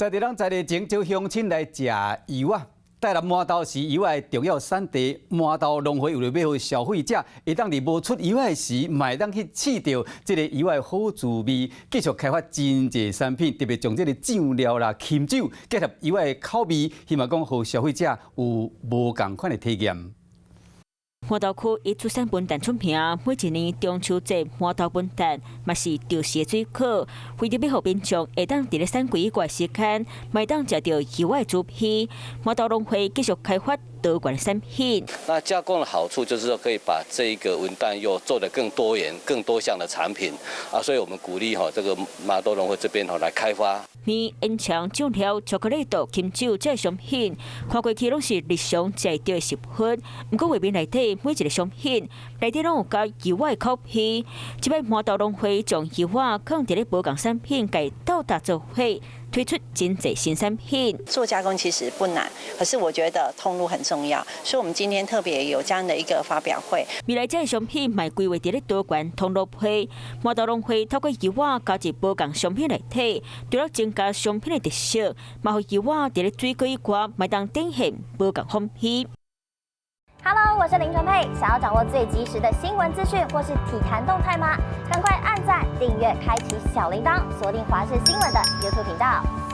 在地人在地前招鄉親來食柚仔。台南麻豆是柚仔的重要產地，麻豆農會為著欲予消費者會當佇無出柚仔時，嘛會當去試著這个柚仔的好滋味，繼續開發真濟產品，特別將這个醬料啦、琴酒結合柚仔的口味，希望講予消費者有無仝款的體驗。麻豆區以出產文旦出名，每一年中秋節麻豆文旦嘛是著時的水果。為著欲予民眾會當佇咧產季以外時間，嘛會當食著柚仔滋味，麻豆農會繼續開發多元產品。那加工的好處就是說，可以把這一個文旦柚做得更多元、更多項的產品啊，所以我們鼓勵哈這個麻豆農會這邊哈來開發。麵、煙腸、醬料、巧克力豆、琴酒這商品，看過去攏是日常食著的食物。毋過畫面內底每一个商品內底攏有加柚仔的口味。這擺麻豆農會將柚仔囥佇咧無仝產品，共鬥搭做伙，推出真濟新產品。做加工其實不難，可是我覺得通路很重要，所以我們今天特別有這樣的一個發表會。未來這个商品嘛規劃佇咧多元通路配，麻豆農會透過柚仔加入無仝商品內底，除了增加商品的特色，嘛予柚仔佇咧水果以外，嘛會當展現無仝風味。 Hello，我是林純佩，想要掌握最及時的新聞資訊或是體壇動態嗎？趕快按讚、訂閱、開啟小鈴鐺，鎖定華視新聞的 YouTube 頻道。